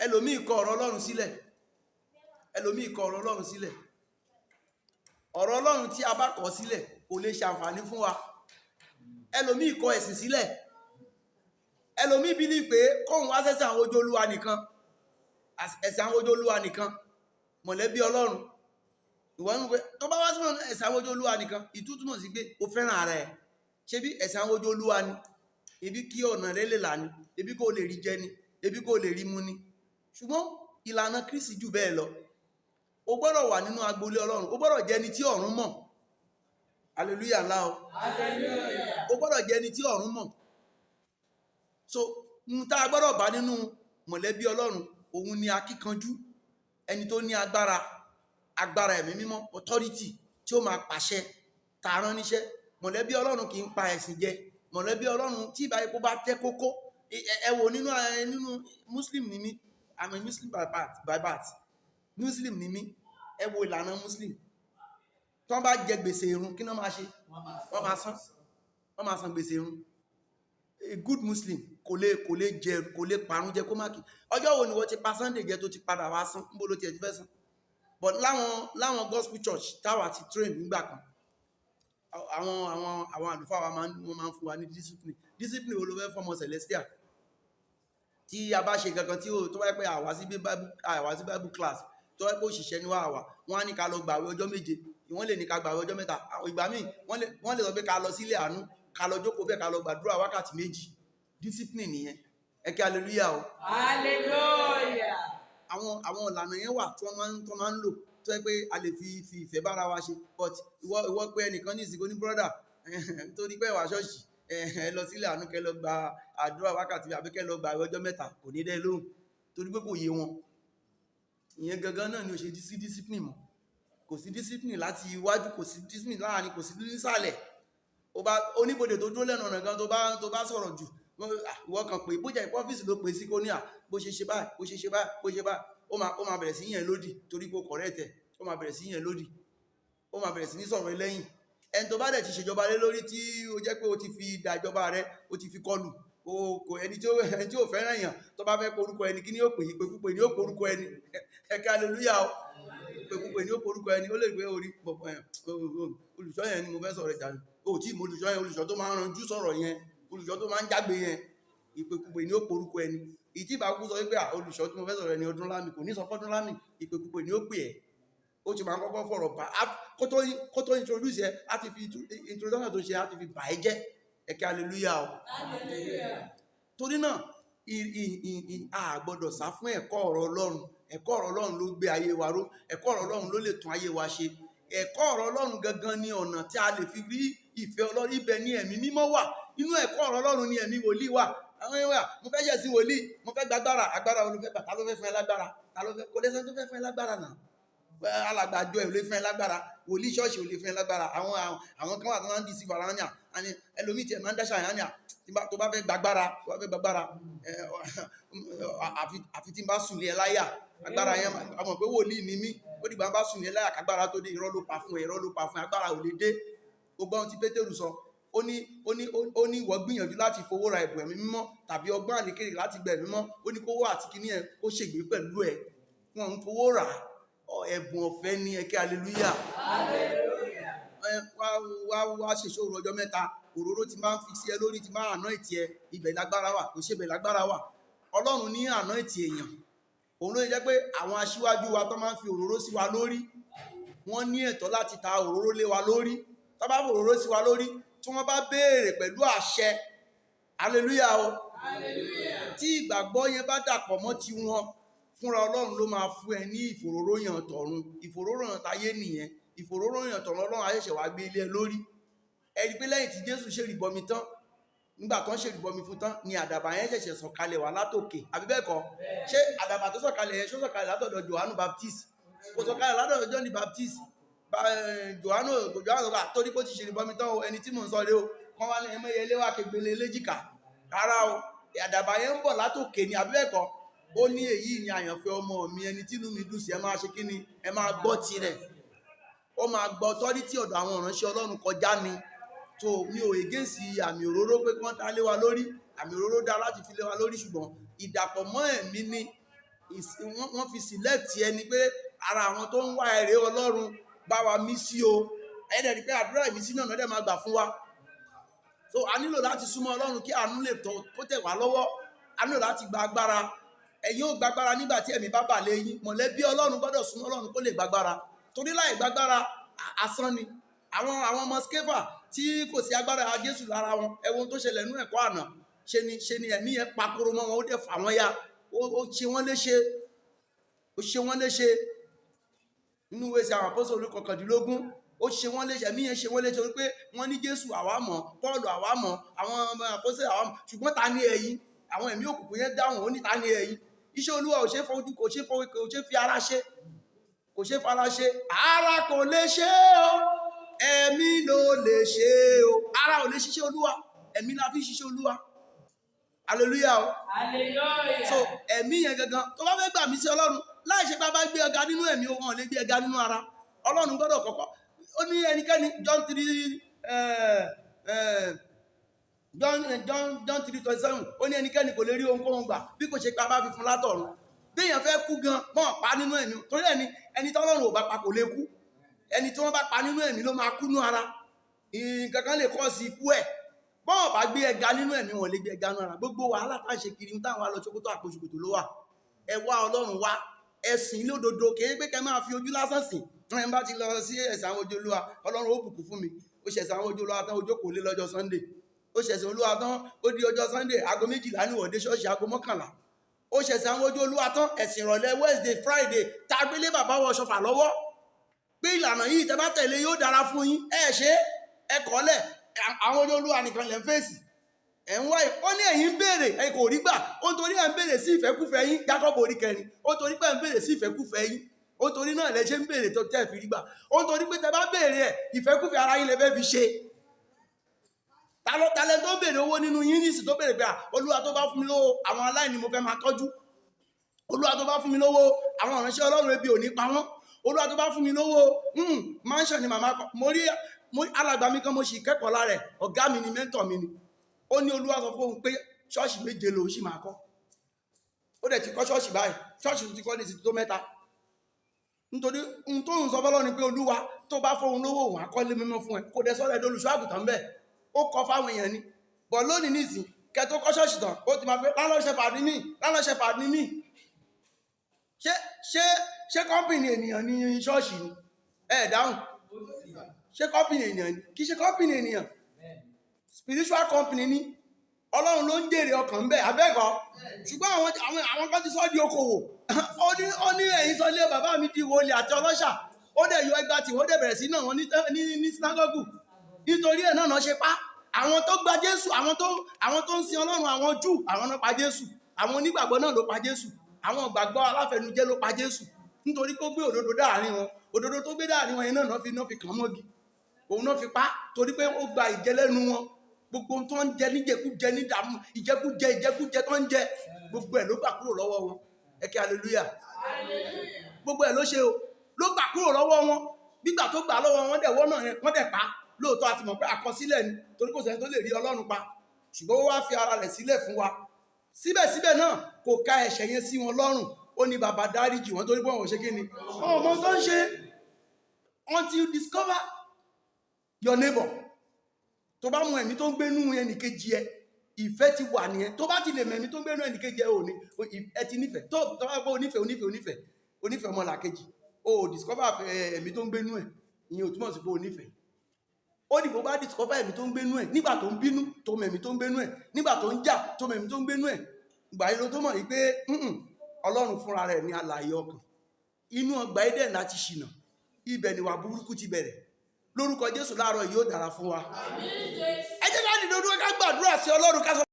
Ẹlòmíì kọ ọ̀rọ̀ Ọlọ́run sílẹ̀. Ẹlòmíì kọ ọ̀rọ̀ Ọlọ́run sílẹ̀. Ọ̀rọ̀ Ọlọ́run tí a bá kọ̀ sílẹ̀ kò lè ṣàǹfààní fún wa. Ẹlòmíì kọ ẹ̀sìn sílẹ̀. Ẹlòmíì believe pé kóun wá sẹ́sẹ̀ àwọn ojú Olúwa nìkan, ẹ̀sìn àwọn ojú Olúwa nìkan, mọ̀lẹ́bí Ọlọ́run. Ìwọ ń pé tó bá wá sí ẹ̀sìn àwọn ojú Olúwa nìkan, ìtútùmọ̀ sí pé o fẹ́ràn ara ẹ̀. Ṣé bí ẹ̀sìn àwọn ojú Olúwa ni? Ibi kí ọ̀nà rẹ lè là ni, ibi kó lè rí jẹ ni, ibi kó lè rí mu ni. Ṣùgbọ́n ìlànà Kristi jù bẹ́ẹ̀ lọ. O gbọ́dọ̀ wà nínú agboolé Ọlọ́run, o gbọ́dọ̀ jẹ́ ẹni tí ọ̀run mọ̀. Hallelujah ńlá o. O gbọ́dọ̀ jẹ́ ẹni tí ọ̀run mọ̀. So n tá a gbọ́dọ̀ bá nínú mọ̀lẹ́bí Ọlọ́run, òun ni akíkanjú, ẹni tó ní agbára, agbára ẹ̀mí mímọ́, authority tí ó máa pàṣẹ tààrán níṣẹ́. Mọ̀lẹ́bí Ọlọ́run kì í pa ẹ̀sìn jẹ. Mọ̀lẹ́bí Ọlọ́run tí ìbá epo bá tẹ́ kókó, ẹ wò nínú Muslim ni mí. I'm a Muslim by birth. Muslim ni mí. Ẹ wo ìlànà Muslim. Tí wọ́n bá jẹ gbèsè irun, kí náà máa ṣe? Wọ́n máa san, wọ́n máa san gbèsè irun. A good Muslim kò lè jẹ, kò lè parun jẹ kó má kí. Ọjọ́ wo ni wọ́n ti pa Sunday jẹ tó ti padà wá san? Níbo ló tiẹ̀ ti fẹ́ san? But láwọn gospel church táwa ti train nígbà kan, àwọn àlùfáà wa máa ń, wọ́n máa ń fún wa ní discipline. Discipline wo ló fẹ́ fọmọ Celestial? Tí a bá ṣe kankan tí ó tó wáyé pé àwa sí Bible class, tó wáyé pé òṣìṣẹ́ ni wá àwà, wọ́n á ní ká lọ gbàwé ọjọ́ 7, wọ́n lè ní ká gbàwé ọjọ́ 3. Àwọn ìgbà míì, wọ́n lè sọ pé ká lọ sílé àánú, ká lọ jókòó bẹ́ẹ̀, ká lọ gbàdúrà wákàtí 2. Discipline nìyẹn. Ẹ kí hallelujah o. Hallelujah. Àwọn ìlànà yẹn wà tí wọ́n máa ń lò tó yẹ pé a lè fi ìfẹ́ bára wa ṣe. But ìwọ pé ẹnìkan ní ìsìnkú ní brother, nítorí pé ìwà ṣọ́ọ̀ṣì, ẹ lọ sílé àánú, kẹ́ lọ gba àdúrà wákàtí àbí kẹ́ lọ gba ọjọ́ 3, kò ní dẹ́ lóhùn, torí pé kò yé wọn. Ìyẹn gangan náà ni ó ṣe sí discipline mọ́. Kò sí discipline láti iwájú, kò sí discipline láàrin, kò sí nísàlẹ̀. Ó bá oníbodè tó dúró lẹ́nu ọ̀nà gan, tó bá sọ̀rọ̀ jù, ìwọ kan pé bójá ìpọ́ ọ́fíìsì ló pè sí, kó ní à bó ṣe ṣe báyìí, bó ṣe ṣe báyìí, bó ṣe báyìí, ó máa bẹ̀rẹ̀ sí yẹn lódì, torí pé ó correct ẹ̀. Ó máa bẹ̀rẹ̀ sí yẹn lódì, ó máa bẹ̀rẹ̀ sí ní sọ̀rọ̀ ẹlẹ́yìn. Ẹni tó bá dẹ̀ ti ṣèjọba lé lórí, tí ó jẹ́ pé ó ti fi ìdá ìjọba rẹ, ó ti fi kọlù o, kò ẹni tí ó fẹ́ràn èèyàn, tó bá fẹ́ porúkọ ẹni, kí ni ó pè? Ìpèkúpè ni ó porúkọ ẹni. Ẹ ké hallelujah o. Ìpèkúpè ni ó porúkọ ẹni. Ó lè gbé orí pọ̀pọ̀ ẹ̀, olùṣọ́ yẹn ni mo fẹ́ sọ̀rọ̀ ìjà o, tí mo olùṣọ́ yẹn, olùṣọ́ tó máa ń ranjú sọ̀rọ̀ yẹn, olùṣọ́ tó máa ń jágbe yẹn. Ìpèkúpè ni ó porúkọ ẹni. Ìtí ìbá kú sọ wípé à olùṣọ́ tí mo fẹ́ sọ̀rọ̀ ẹni ọdún lámì, kò ní sọ fọ́dún lámì, ìpèkúpè ni ó pè ẹ́. Ó ti máa ń kọ́kọ́ fọ̀rọ̀ bá kó tó introduce ẹ, á ti fi introduction tó ṣe, á ti fi bà ẹ́ jẹ́. Ẹ ké hallelujah o. Torí náà, a gbọ́dọ̀ sá fún ẹ̀kọ́ ọ̀rọ̀ Ọlọ́run. Ẹ̀kọ́ ọ̀rọ̀ Ọlọ́run ló gbé ayé wa ró. Ẹ̀kọ́ ọ̀rọ̀ Ọlọ́run ló lè tún ayé wa ṣe. Ẹ̀kọ́ ọ̀rọ̀ Ọlọ́run gangan ni ọ̀nà tí a lè fi rí ìfẹ́ Ọlọ́run. Ibẹ̀ ni ẹ̀mí mímọ́ wà. Inú ẹ̀kọ́ ọ̀rọ̀ Ọlọ́run ni ẹ̀mí wòlíì wà. Àwọn èèyàn wà, mo fẹ́ yẹ̀ sí wòlíì, mo fẹ́ gbàgbára. Agbára wo ló fẹ́ gbà? Ta ló fẹ́ fún ẹ lágbára? Ta ló fẹ́? Kò lẹ́sẹ̀ tó fẹ́ fún ẹ lágbára náà. Alàgbàjọ ẹ̀ ò lè fún ẹ lágbára, wòlíì ṣọ́ọ̀ṣì ò lè fún ẹ lágbára. Àwọn kan wà tó máa ń dì sí fara ní à àní ẹlòmíì tiẹ̀ máa ń dáṣà yẹn ní à tó bá fẹ́ gbàgbára, tó bá fẹ́ gbàgbára, àfi tí n bá sùn lé ẹ láyà, agbára yẹn ọmọ pé wòlíì ni mí, ó dìgbà bá sùn lé ẹ láyà kágbára tó dé. Irọ́ ló pa fún ẹ, irọ́ ló pa fún ẹ. Agbára ò lè dé. Gbogbo ohun tí Pétérù sọ, ó ní ìwọ gbìyànjú láti fowó ra ẹ̀bùn ẹ̀mí mímọ́ tàbí ọgbọ́n àlékèrè láti gba ẹ̀mí mímọ́. Ó ní kówó àti kíní ẹ̀ kó ṣègbè pẹ̀lú ẹ̀. Wọn ń fowó rà á, ẹ̀bùn ọ̀fẹ́ ní. Ẹ ké hallelujah. Ẹ wá wá wá ṣèṣòro ọjọ́ 3, òróró tí máa ń fi sí ẹ lórí, tí máa anoint ẹ, ibẹ̀ lágbára wà. Kò ṣe ibẹ̀ lágbára wà. Ọlọ́run ní anoint èèyàn. Òun ló jẹ́ pé àwọn aṣíwájú wa tó máa ń fi òróró sí wa lórí, wọ́n ní ẹ̀tọ́ láti ta òróró lé wa lórí. Tó bá fi òróró sí wa lórí, tí wọ́n bá béèrè pẹ̀lú àṣẹ, hallelujah o, tí ìgbàgbọ́ yẹn bá dàpọ̀ mọ́ ti wọn, fúnra Ọlọ́run ló máa fún ẹ ní ìfòróróyàn tọ̀run. Ìfòróróyàn táyé nìyẹn. Ìfòróróyàn tọ̀run, Ọlọ́run á ṣẹ̀ṣẹ̀ wá gbé ilé ẹ lórí. Ẹ rí pé lẹ́yìn tí Jésù ṣèrìbọmi tán, nígbà tán ṣèrìbọmi fún tán ni àdàbà yẹn ṣẹ̀ṣẹ̀ sọ̀kalẹ̀ wá látòkè, àbí bẹ́ẹ̀ kọ́? Ṣé àdàbà tó sọ̀kalẹ̀ yẹn, ṣó sọ̀kalẹ̀ látọ̀dọ̀ Jòhánù Baptist? Kò sọ̀kalẹ̀ látọ̀dọ̀ John the Baptist. Jòhánù sọ̀kalẹ̀ torí pé ó ti ṣèrìbọmi tán o. Ẹni tí mò ń sọ rèé o, kán wá ní ẹmẹ́yẹlé wá kegbele léjìká. Rárá o, àdàbà yẹn ń bọ̀ látòkè ni, àbí bẹ́ẹ̀ kọ́? Ó ní, "Èyí ni àyànfẹ́ ọmọ mi, ẹni tí inú mi dùn sí, ẹ máa ṣe kí ni? Ẹ máa gbọ́ tirẹ̀." Ó máa gbọ́ authority ọ̀dọ̀ àwọn ìránṣẹ́ Ọlọ́run kọjá ni. So mi ò against àmì òróró pé kí wọ́n dá lé wa lórí. Àmì òróró dá láti fi lé wa lórí, ṣùgbọ́n ìdàpọ̀ mọ́ ẹ̀mí ni. Wọ́n fi select ẹni pé ara àwọn tó ń wá èrè Ọlọ́run bá wa mí sí o. Ẹ̀ẹ́dẹ̀ rí pé àdúrà ìmísí náà dẹ̀ máa gbà fún wa. So a nílò láti súnmọ́ Ọlọ́run kí àánú lè tọ́ kó tẹ̀ wá lọ́wọ́. A nílò láti gba agbára. Ẹ̀yin ó gbàgbára nígbà tí ẹ̀mí bá bà lé yín. Mọ̀lẹ́bí Ọlọ́run gbọ́dọ̀ súnmọ́ Ọlọ́run kó lè gbàgbára, torí láì gbàgbára, asán ni. Àwọn ọmọ Skefa tí kò sí agbára Jésù lára wọn, ẹ wo ohun tó ṣẹlẹ̀ nínú ẹ̀kọ́ àná. Ṣe ni ẹ̀mí yẹn pakoro mọ́ wọn, ó dẹ̀ fà wọ́n ya, ó ṣe wọ́n léṣe, ó ṣe wọ́n léṣe. Nínú ìwé sí àwọn àpọ́sítélì orí 19, ó ṣe wọ́n léṣe. Ẹ̀mí yẹn ṣe wọ́n léṣe wípé wọ́n ní Jésù àwa mọ̀, Pọ́ọ̀lù àwa mọ̀, àwọn ọmọ àpọ́sítélì àwa mọ̀, ṣùgbọ́n ta ni ẹ̀yin? Àwọn ẹ̀mí òkùnkùn yẹn dáhùn, ó ní, "Ta ni ẹ̀yin?" Iṣẹ́ Olúwa ò ṣe é fojú, kò ṣe é fọwọ́, kò ṣe é fi ara ṣe, kò ṣe é fara ṣe. Ara kò lè ṣe o, ẹ̀mí ló lè ṣe o. Ara ò lè ṣiṣẹ́ Olúwa, ẹ̀mí la fi ṣiṣẹ́ Olúwa. Hallelujah o. Hallelujah. So ẹ̀mí yẹn gangan tó bá fẹ́ gbà mí sí Ọlọ́run, láì ṣe pé a bá gbé ọ̀gá nínú ẹ̀mí, wọn ò lè gbé ọ̀gá nínú ara. Ọlọ́run gbọ́dọ̀ kọ́kọ́ ó ní ẹnikẹ́ni, John 3, John 3:27, ó ní ẹnikẹ́ni kò lè rí ohunkóhun gbà bí kò ṣe pé a bá fi fún látọ̀run. Bí èèyàn fẹ́ kú gan, mọ́ pa nínú ẹ̀mí, torí ẹni tọ́lọ́run ò bá pa kò lè kú. Ẹni tí wọ́n bá pa nínú ẹ̀mí ló máa kú nínú ara. Nǹkan kan lè kọ́ sí ikú ẹ̀. Bọ́ọ̀ bá gbé ẹga nínú ẹ̀mí, wọn lè gbé ẹga nínú ara. Gbogbo wàhálà tá à ń ṣe kiri, táwọn alọ ṣòkòtò àpò ṣòkòtò ló wà. Ẹ wá Ọlọ́run wá, ẹ̀sìn lódodo. Kìí pé kẹ́ máa fi ojú lásán sìn. Ẹ bá ti lọ sí ẹ̀sìn àwọn ojú Olúwa, Ọlọ́run ó bùkún fún mi. Ó ṣẹ̀sìn àwọn ojú Olúwa tán, ojú kò lé lọ́jọ́ Sunday. Ó ṣẹ̀sìn Olúwa tán, ó di ọjọ́ Sunday, aago 12 ní ìwọ̀de ṣọ́ọ̀ṣì, aago 11. Ó ṣẹ̀sìn àwọn ojú Olúwa tán, ẹ̀sìn ìrọ̀lẹ́ Wednesday, Friday, tá a gbélé bàbá wọ ṣọfà lọ́wọ́ pé ìlànà yìí tẹ́ bá tẹ̀lé yóò dára fún yín. Ẹ ṣe ẹ kọ́lẹ̀, àwọn ojú Olúwa nìkan lẹ́ ń fèsì. Ẹ̀ ń wáyé, ó ní ẹ̀yin ń béèrè, ẹ kò rí gbà, ó ń torí ẹ̀ ń béèrè sí ìfẹ́kúfẹ́ yín. Jákọ́bù orí 4, ó torí pé ẹ̀ ń béèrè sí ìfẹ́kúfẹ́ yín, ó torí náà lẹ ṣe ń béèrè tó tẹ́ fi rí gbà. Ó torí pé tẹ́ bá béèrè ẹ̀, ìfẹ́kúfẹ́ ara yín lẹ fẹ́ fi ṣe. Talẹ́ tó béèrè owó nínú yín nísì tó béèrè pé, à, Olúwa, tó bá fún mi lówó, àwọn aláìní mo fẹ́ máa tọ́jú. Olúwa, tó bá fún mi lówó, àwọn ìránṣẹ́ Ọlọ́run, ebi ò ní pa wọ́n. Olúwa, tó bá fún mi lówó, mansion ni màmá kọ́. Mo rí alàgbà mi kan, mo sì kẹ́kọ̀ọ́ lára ẹ̀, ọ̀gá mi ni, mentor mi ni. Ó ní Olúwa sọ fún òun pé ṣọ́ọ̀ṣì méje lòun sì máa kọ́. Ó dẹ̀ ti kọ́ ṣọ́ọ̀ṣì báyìí. Ṣọ́ọ̀ṣì tó ti kọ́ ní ti tó mẹ́ta, nítorí ohun tó ń sọ fọ́lọ́ ni pé Olúwa, tó bá fóun lówó, òun á kọ́lé mímọ́ fún ẹ. Kò dẹ̀ sọ́rọ̀ ẹ̀ dolùṣọ́ àgùntàn bẹ́ẹ̀, ó kọ́ fáwọn èèyàn ni. Bọ̀ lónìí nísìn, kẹ tó kọ́ ṣọ́ọ̀ṣì tán, ó ti máa pé landlord shepherd ní mí, landlord shepherd ní mí. Ṣé company ènìyàn ní ṣọ́ọ̀ṣì ni? Ẹ dáhùn. Ṣé company ènìyàn ni? Kì í ṣe company ènìyàn, spiritual company ni. Ọlọ́run ló ń jèrè ọkàn bẹ́ẹ̀ abẹ́ẹ̀kọ́. Ṣùgbọ́n àwọn kan ti sọ di okòwò. Ó ní ẹ̀yin sọ ilé bàbá mi di wọlé àti ọlọ́ṣà. Ó dẹ̀ yọ ẹgbàá tí wọ́n dẹ̀ bẹ̀rẹ̀ sí náà wọ́n ní synagogue. Nítorí ẹ̀ náà náà ṣe pa àwọn tó gba Jésù, àwọn tó ń sin Ọlọ́run, àwọn Júù, àwọn náà pa Jésù. Àwọn onígbàgbọ́ náà ló pa Jésù. Àwọn ìgbàgbọ́ aláfẹnujẹ́ ló pa Jésù, nítorí kó gbé òdodo dáàrin wọn. Òdodo tó gbé dáàrin wọn yẹn náà náà fi kàn mọ́gi, òun náà fi pa, torí pé ó gba ìjẹlẹ́nu wọn. Gbogbo ohun tó ń jẹ níjẹkújẹ ní dààmú, ìjẹkújẹ, ìjẹkújẹ tó ń jẹ, gbogbo ẹ̀ ló gbà kúrò lọ́wọ́ wọn. Ẹ kí hallelujah. Gbogbo ẹ̀ ló ṣe o, ló gbà kúrò lọ́wọ́ wọn. Gbígbà tó gbà lọ́wọ́ wọn dẹ̀ wọ́n náà yẹn, wọ́n dẹ̀ pa. Lóòótọ́, a ti mọ̀ pé àkọsílẹ̀ ni, torí kò sẹ́ni tó lè rí Ọlọ́run pa, ṣùgbọ́n ó wá fi ara rẹ̀ sílẹ̀ fún wa. Síbẹ̀síbẹ̀ náà, kò ka ẹ̀ṣẹ̀ yẹn sí wọn lọ́rùn. Ó ní, "Bàbá, dáríjì wọ́n, torí pé wọn ò ṣe kí ni, wọn ò mọ tó ń ṣe." Until you discover your neighbor, tó bá mọ ẹ̀mí tó ń gbénú ẹnìkejì ẹ, ìfẹ́ ti wà nìyẹn. Tó bá ti lè mẹ̀mí tó ń gbénú ẹnìkejì ẹ, ò ní ẹ ti nífẹ̀ẹ́. Tó bá gbọ́ onífẹ̀ẹ́, onífẹ̀ẹ́, onífẹ̀ẹ́, onífẹ̀ẹ́ ọmọlàkejì, o ò discover ẹ̀mí tó ń gbénú ẹ̀, ìyẹn ò túmọ̀ sí pé onífẹ̀ẹ́. Ó dìbò bá discover ẹ̀mí tó ń gbénú ẹ̀ nígbà tó ń bínú, tó mẹ̀mí tó ń gbénú ẹ̀ nígbà tó ń jà, tó mẹ̀mí tó ń gbénú ẹ̀, ìgbà yìí ló tó mọ̀ wípé Ọlọ́run fúnra rẹ̀ ní alààyè ọkàn. Inú ọgbà Eden láti ṣìnà, ibẹ̀ níwà burúkú ti bẹ̀rẹ̀. Lórúkọ Jésù, láàárọ̀ yìí, yóò dára fún wa. Ẹ jẹ́ ká dìde dúró, ká gbàdúrà sí Ọlọ́run, ká sọ.